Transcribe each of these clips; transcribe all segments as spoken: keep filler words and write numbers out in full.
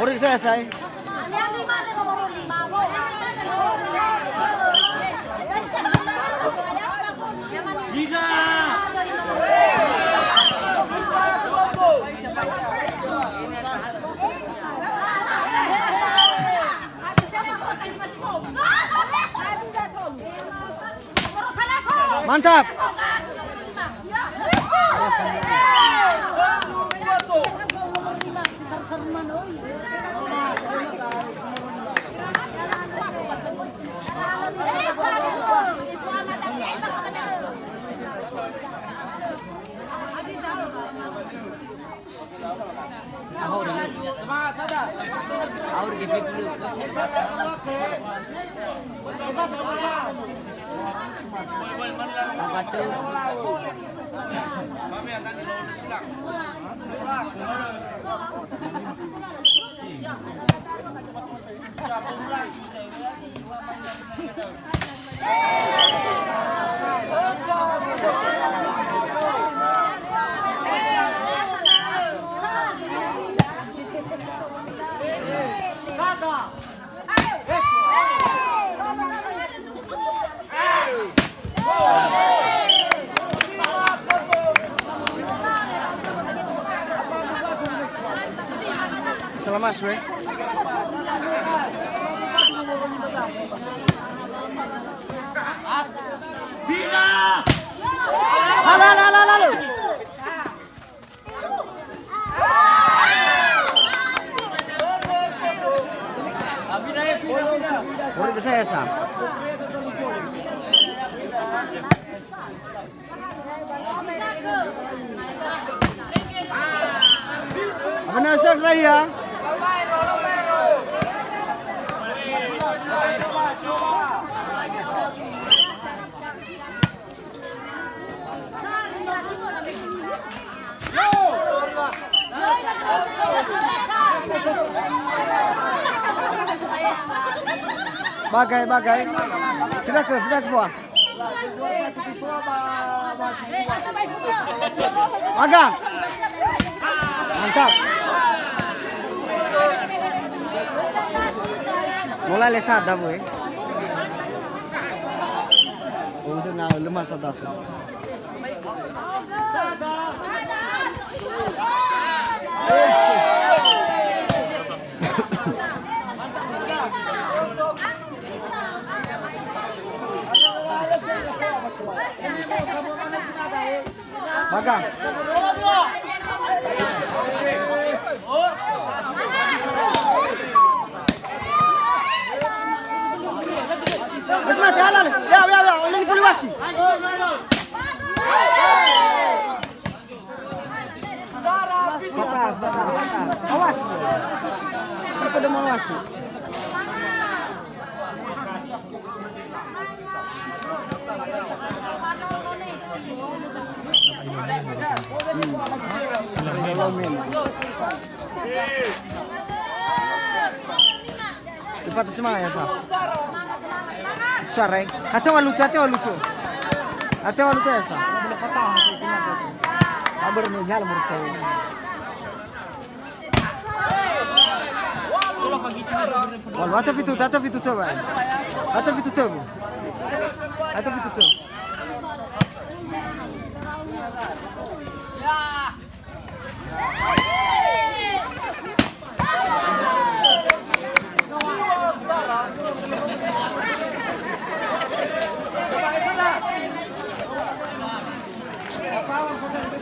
Horiksa ya, say. Mantap. Selamat, Sue. Halo, halo, halo, halo. Horiksa ya, sa. Apa nasa raya? Bagai, bagai. Sudah ke, sudah ke, Fuad? Aga. Mantap. Mulai le sada, boy. Oh, saya nak lemah sada, so. Baga. Mas mati, halal. Ya, ya, ya. Oleh evaluasi. Fata, fata, fata. Awas. Pada mau awas. Ipata semaya sa. Suara, eh. Ate walutu, ate walutu. Ate walutu ya sa. Walu, ate fitu, ate fitu tö, Bang. Ate fitu tö, Bu. Ate fitu tö.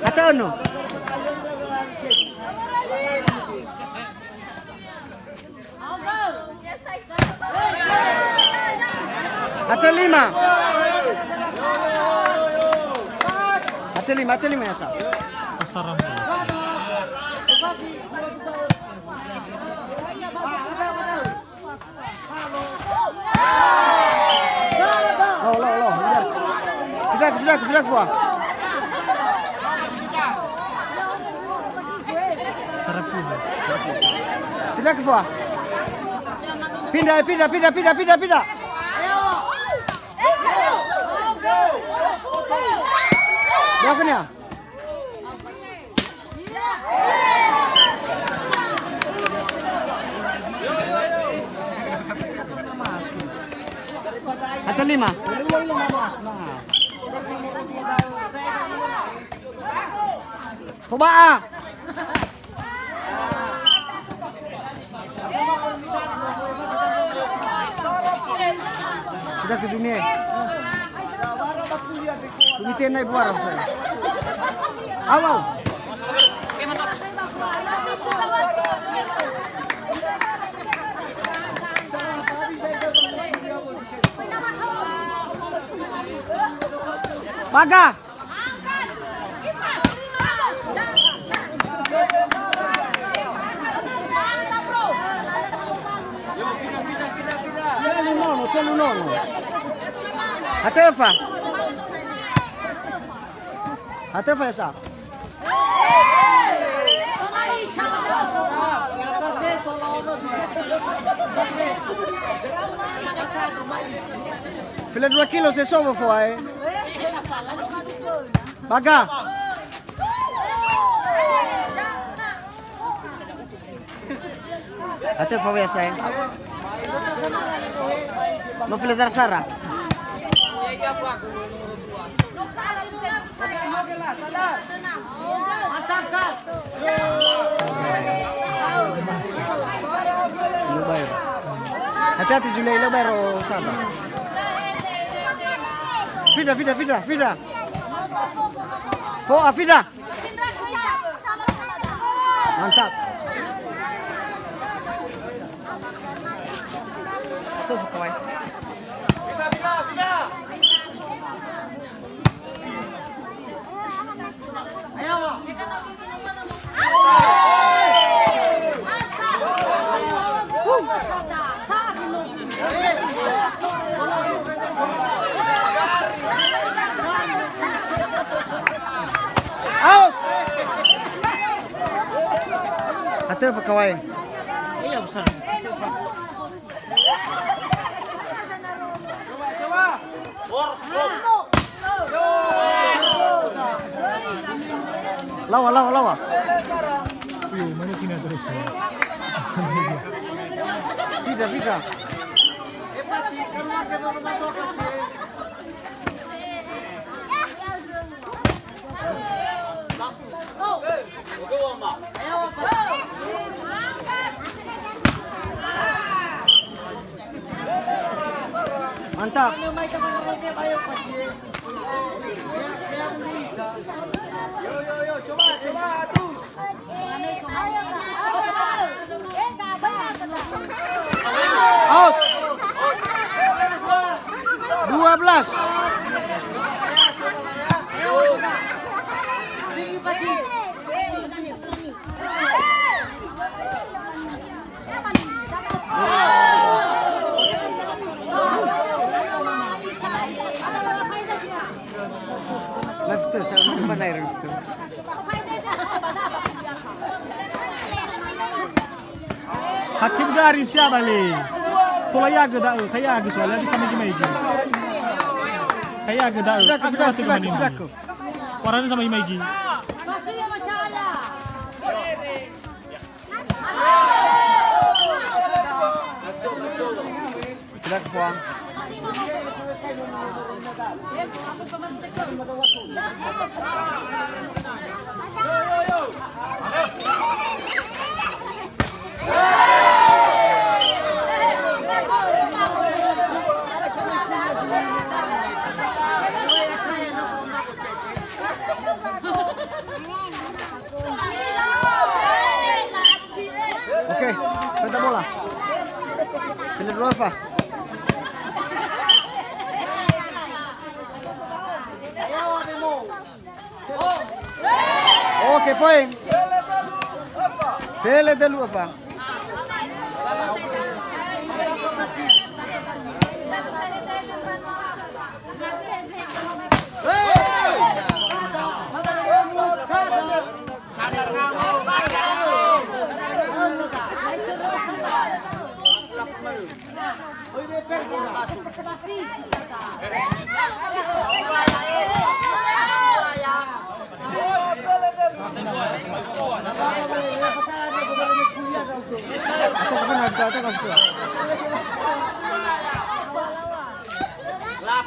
Ate ono. Ate lima. Ate lima, ate lima ya sa. Pasarang. Lo, lo, lo, lo. Sudah, sudah, sudah, Fuad. Sudah, Fuad. Pindah, pindah, pindah, pindah, pindah, pindah. Dia punya. Lima. Toba'a. Sudah ke sini, eh. Komite naik buara saya. Awal. Baga. Telu nono, telu nono. Hatefa. Hatefa esa. Fila dua kilo seso fofoa, eh. Baga. Hatefa esa, eh. No fila sara-sara. Hati-hati, Zule, ila baero sala. Fida, fida, fida, fida. Fo'a, fida. Mantap. Tuh, kawan. Out. Hatefa kawan. Iya, besar. Lawa, lawa, lawa. Iyo, mana kina terus, ya? Fida, fida. Mantap. Out. Dua belas. Left, saya mau mana left. Hakim Garin siaba le. Tola iagö da'ö, kaiagö soalnya bisa maigi-maigi. Kaiagö da'ö, fidaku, fidaku, fidaku. Warana sama maigi-maigi. Tidak, Puang. Oke, penta bola. Fele dulu, Alfa. Oke, poin. Fele dulu, Alfa.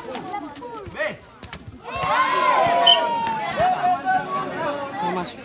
Be. Suruh masuk.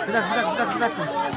Sudah, sudah, sudah, sudah.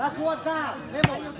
Lakukan.